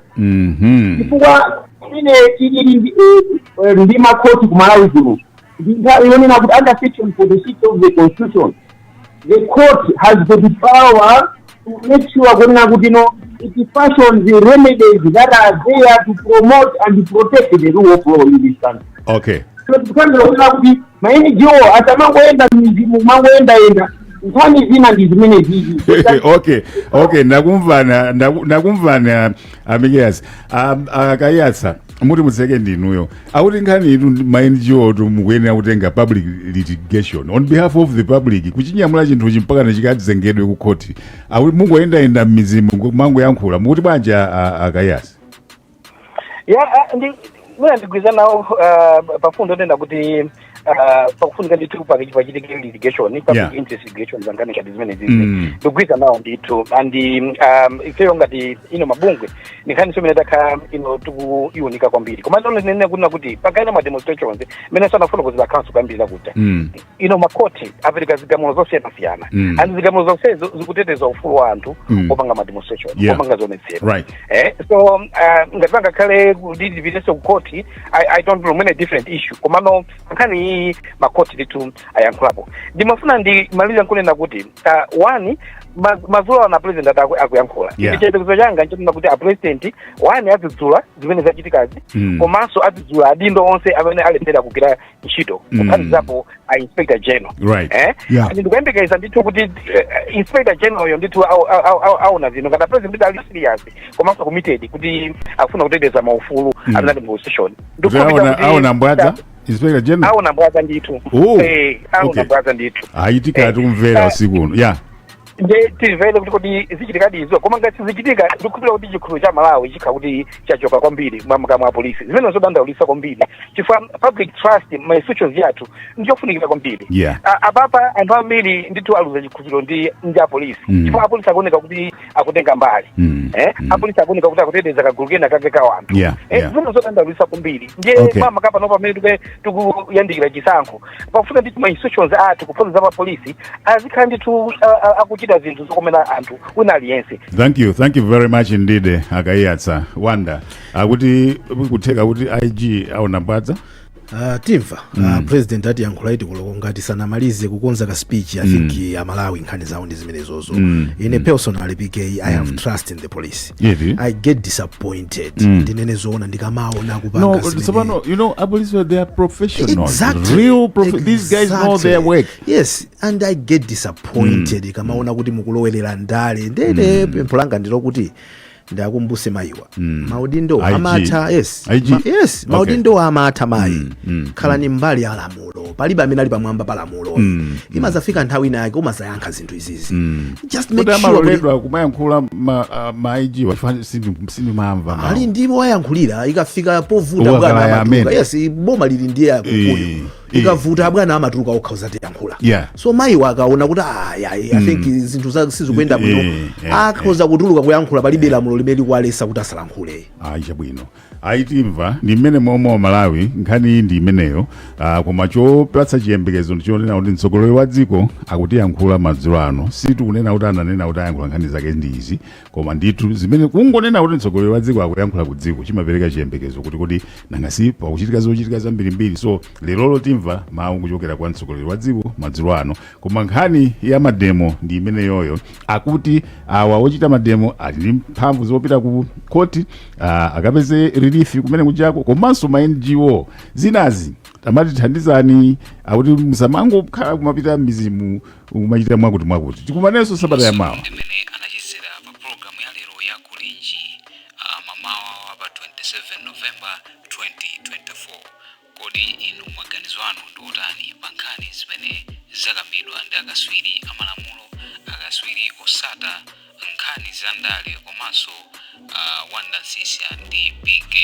chifukwa imene tilili ndi makhoti ku Malawi kuno, ndi nthawi yonena kuti under section 46 of the constitution, the court has got the power to make sure kunena kuti no, it fashions the remedies that are there to promote and protect the rule of law in this country. So tikutangira kunena kuti ma NGO asamangoyenda m'midzimu, mangoyendayenda, nkhani zina ndi zimene zizi. Okay, ndakumvana, ndakumvana Amikeyas. Akayatsa, muti mutseke ndinuyo. Akuti nkhani itu ma NGO tu mukuyenera kutenga public litigation on behalf of the public, kuchinyamula chinthuchi mpaka chikadzengedwe ku khoti. Akuti mungoyendayenda m'midzimu mangoyankhula. Mukuti bwanji, Akayatsa? Ya, ndi Mwina ndigwirizana nawo pafundo yonena kuti pakufunika ndithu pachitike litigation, public interest litigation, zangane ngati zimene zizi. Ndikugwirizana nawo ndithu, and ifeyo ngati ino mabungwe nkhani imene takhala ino tikuiunika kwambiri. Koma ndone nene kunena kuti pakaina ma demonstrations imene sanafuna kuzila council kwambiri kuti ino makhoti apereka zigamulo zosiyanasiyana and zigamulo zonsezo zikuteteza ufulu wa anthu opanga ma demonstration, opanga zionetsero. So ngati pangakhale kuti tipitenso ku khoti, I don't know, mwene different issue, komano nkhani iyi makhoti ndithu ayankhulapo. Ndimafuna ndimalize nkunena kuti one, madzulo ana president ati akuyankhula. Chiyembekezo changa nchonena kuti a president, one, adzudzula zimene zachitikazi, komanso adzudzula adindo onse amene alephera kugwira ntchito, kuphatikizapo a Inspector General. And ndikuyembekeza ndithu kuti Inspector General yo ndithu aona zino ngati president ndithu ali serious komanso committed kuti akufuna kuteteza maufulu amene ali mu opposition. Kuti aona mbwadza Inspector General? Aona mbwadza ndithu. Oh, aona mbwadza ndithu. Ayitikhala tikumvera usiku uno, yeah. Nde timvere kuti kodi zichitikadi izo. Koma ngati sizichitika, ndikukhulupirira kuti chikhulupiriro cha Malawi chikhala kuti chachoka kwambiri mwamaka mwa polisi, zimene zodandaulitsa kwambiri, chifukwa public trust ma institutions yathu ndichofunikira kwambiri. Apapa anthu ambiri ndithu aluza chikhulupiriro ndi apolisi, chifukwa apolisi akuoneka kuti akutenga mbali, apolisi akuoneka kuti akuteteza kagulu kena kake ka anthu, zimene zodandaulitsa kwambiri. Ndiye mwamaka pano pamene tikuyandikira chisankho, pafuna ndithu ma institutions athu, kuphatikiza pa polisi, azikhala ndithu akuchita zinthu zokomera anthu wina aliyense. Thank you, thank you very much indeed, Akayiyatsa Wanda. Akuti kutheka kuti IG aona mbwadza. Timva president atiyankhula iti kuloko ngati sanamalize kukonza ka speech. I think Amalawi nkhani zawo ndi zimenezozo. Ine personally, PK, I have trust in the police. Yeti. I get disappointed, ndinene zoona, ndikamaona kupanga No, zimene- tsopano, apolisi, they are professionals. Exactly. Real these guys know their work. Yes, and I get disappointed kamaona kuti mukulowerera ndale. Ndene pempho langa ndilokuti ndakumbuse mayiwa maudindo IG. amatha, yes. IG? Yes, maudindo amatha mayi. Khalani mbali ya lamulo. Palibe amene ali pamwamba pa lamulo. Imazafika nthawi ina yake umazayankha zinthu izizi. Just make Kuti sure kuti amaloledwa kumayankhula ma IG? Sindimamva. Ali ndipo ayankhulira ikafika povuta Uwakala bwana ya amatuluka. amene. Yes, boma lili ndiye akukuyo. Ikavuta bwana amatuluka okha uzatiyankhula. So mayiwa akaona kuti aya, I think zinthu sizikuyenda bwino, akhoza kutuluka kuyankhula. Palibe lamulo limene likuwaletsa kuti asalankhule. Ayi, chabwino, ayitimva ndi mmene momwe wa Malawi nkhani iyi ndi imeneyo. Koma chopatsa chiyembekezo ndichonena kuti mtsogoleri wa dziko akutiyankhula madzulo ano. Sitikunena kuti ananena kuti ayankhula nkhani zake ndi izi, koma ndithu zimene kungonena kuti mtsogoleri wa dziko akuyankhula ku dziko chimapereka chiyembekezo kuti nangasi pakuchitika zochitika zambirimbiri. So lerolo timva mawu kuchokera kwa mtsogoleri wa dziko madzulo ano. Koma nkhani ya mademo ndi imeneyoyo. Akuti awa ochita mademo ali ndi mphamvu zopita ku khoti, akapeze relief kumene kujako. Komanso ma NGO zinazi tamati thandizani, akuti musamangokhala kumapita mizimu kumachita mwakuti mwakuti. Tikumanenso sabata ya mawa. Ndimene anachezera pa pologalamu ya lero ya Kulinji, mamawa wa pa 27 November 2024. Kodi inu maganizo anu ndi otani pa nkhani zimene zakambidwa ndi akaswiri amalamulo, akaswiri osata nkhani za ndale, komanso Wanda Nsisia ndi PK?